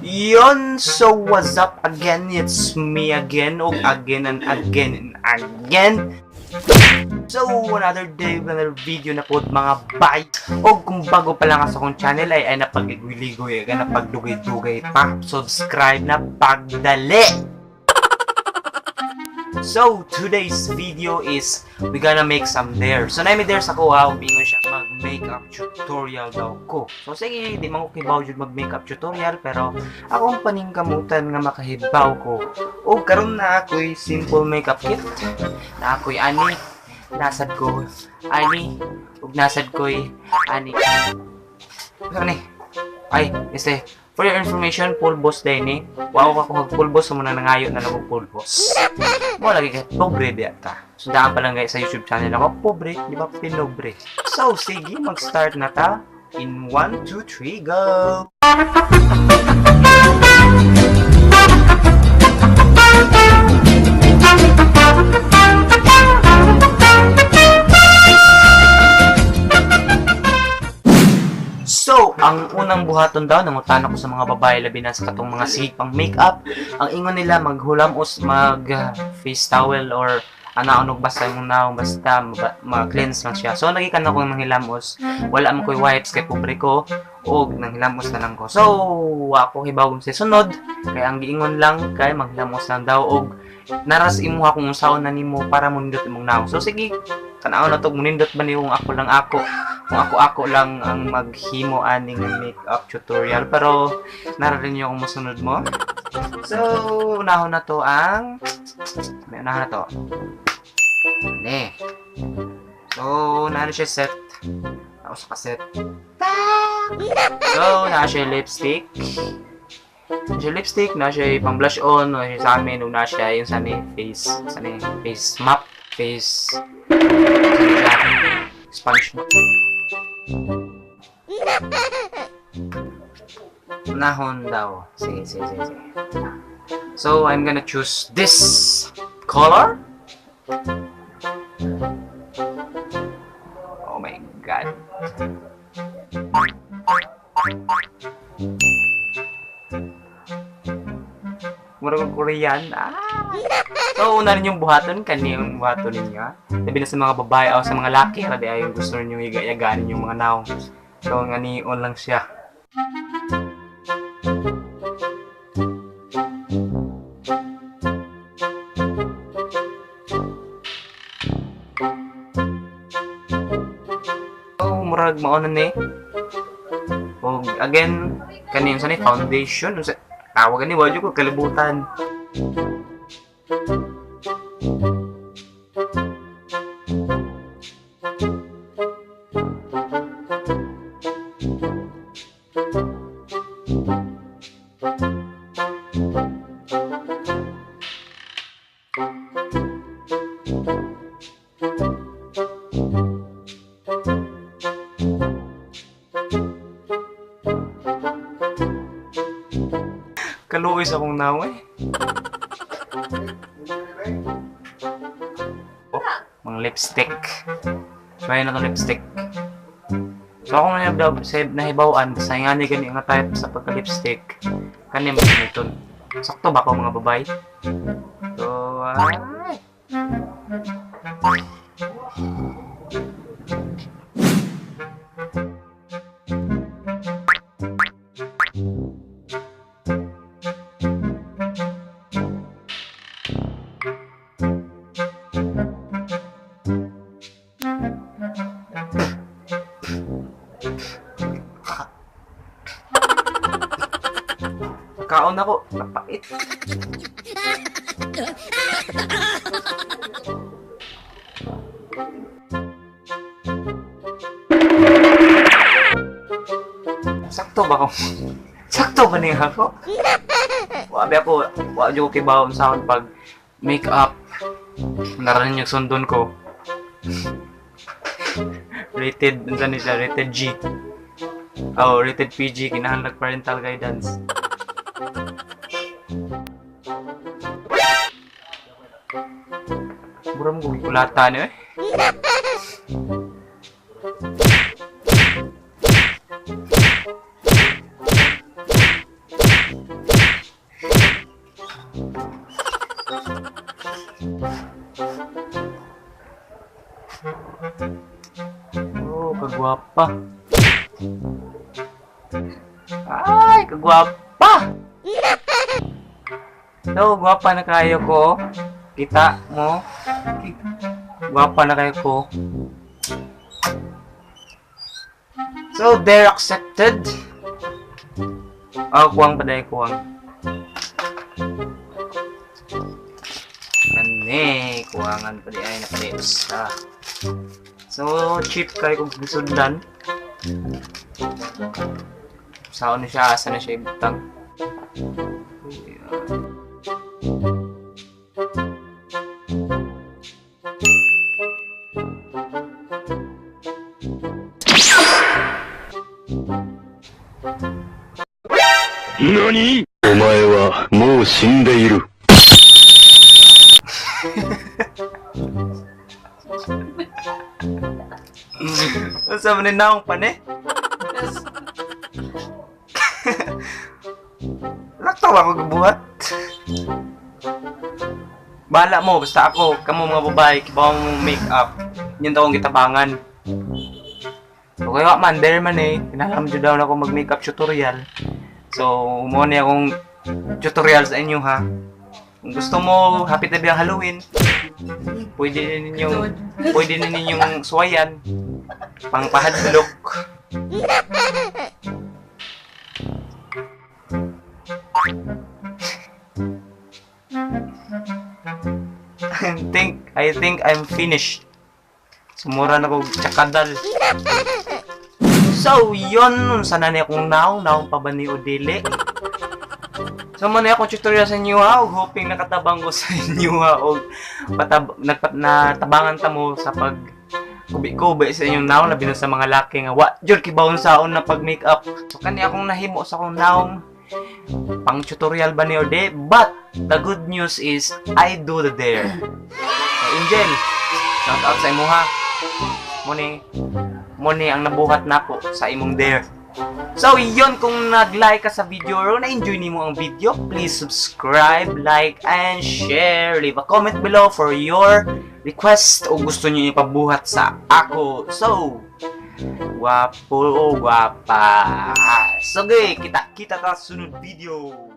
Yon, so what's up again? It's me again, og again and again and again. So, another day, another video na po, mga bay. Og kung bago pa lang ka sa akong channel ay napagligoy-ligoy, ay napagdugay-dugay pa. Subscribe na pagdali! So, today's video is we gonna make some dare. So, naay dare sa ako ha, ingon siya mag-makeup tutorial daw ko. So, sige, di man ko kibaw jud mag-makeup tutorial, pero akong paningkamutan nga makahibaw ko. O karon na ako'y simple makeup kit. Na ako'y ani, nasad ko, ani, ug nasad ko'y ani. Ano ni? Ay, este, for your information, pulbos day ni. Wow ka kung pulbos, mo na nangayo na lang og pulbos. Mo lagi kay pobre biya ta. Sundaan pa lang guys sa YouTube channel ako, pobre, di ba pinobre. So, sige, mag-start na ta. In 1, 2, 3, go! So, ang unang buhaton daw, nangutana ko sa mga babae, labi na sa katong mga sige pang makeup, ang ingon nila maghulamos, mag face towel or ana basta imong naong basta ma-cleanse lang siya. So, nagikan ako ng hilamos, wala man ko'y wipes kay pobre ko, og nanghilamos na lang ko. So, ako hibaw sa sunod, kay ang giingon lang kay maghilamos lang daw og naras imuha kung unsaon na nimo para munindot imong naong. So, sige, tan-aw na to munindot ba ni kung ako lang ako. Kung ako-ako lang ang maghimo aning makeup tutorial, pero nara rin yung kung mosunod mo. So, unahon na to ang may unahon na to. Ne. So, naano siya set. Ako sa kaset. So, naa siya lipstick. Na siya lipstick, na siya pang blush on, na siya sa amin, na siya yung sa ni face, sa ni face map, face, sa sponge. Unahon daw. Sige, sige, sige, sige. So, I'm gonna choose this color. Oh my God. Murag og Korean. Ah. So, una ninyong buhaton, kaniyang buhaton ninyo. Labi na sa mga babae o sa mga laki, rabi ay gusto ninyo iga-yagaan ninyong mga naong. So, nga nion lang siya. Oh, murag mao na ni. Og again, kaniyang sa ni foundation, unsa tawag ani, wa jud ko kalibutan. Kaluoy sa akong naong eh. Oh, mga lipstick. So, ayun na itong lipstick. So, ako nga nahibawan, basta nga ni gani nga type sa pagka-lipstick. Kani mo gamiton. Sakto ba ako mga babae? So, ay. Kaon ako, napait. Sakto ba ko? Sakto ba niya ako? Wabi ako, wa jud ko kibaw sa akong pag make up. Naranin yung sundon ko. Rated, ano ni siya? Rated G. Oh, rated PG, kinahanglan parental guidance. Mura mo kulata niyo eh. Kagwapa. Ay, kagwapa! So, gwapa na kayo ko. Kita mo. Gwapa na kayo ko. So, they're accepted. Oh, kuwang pa dahil kuwang. Kani, kuwangan pa di ay nakalips. Ah. So, cheap kayo kung gisundan. Saan na siya? Asa na siya ibutang? 何お前はもう死んでいる。 Unsa man ni naong pa ni? Laktaw ako gabuhat. Bahala mo, basta ako, kamo mga babae, kibaw mo make up. Yun daw ang gitabangan. So, kaya man, there man eh. Pinalam jud daw na ako mag-makeup tutorial. So, mo ni akong tutorial sa inyo ha. Kung gusto mo, happy tabi ang Halloween. Pwede na ninyong suwayan. Pangpahadlok. I think I'm finished. Sumura na ko tsakadal. So, yun. Sana na akong naong, naong pa ba ni o dili? So, muna akong tutorial sa inyo ha. Ug hoping nakatabang ko sa inyo ha. Og natabangan ta mo sa pag kubi-kubi sa inyong naong, labi na sa mga laki nga wa jud kibawon saon na pag makeup. So kani akong nahimo sa akong naong pang tutorial ba ni or di, but the good news is I do the dare. So, Angel, shout out sa imuha. Mo ni ang nabuhat nako sa imong dare. So, yun, kung nag-like ka sa video or na-enjoy nimo ang video, please subscribe, like, and share. Leave a comment below for your request o gusto niyo ipabuhat sa ako. So, gwapo o gwapa. Sige, kita-kita ta sunod video.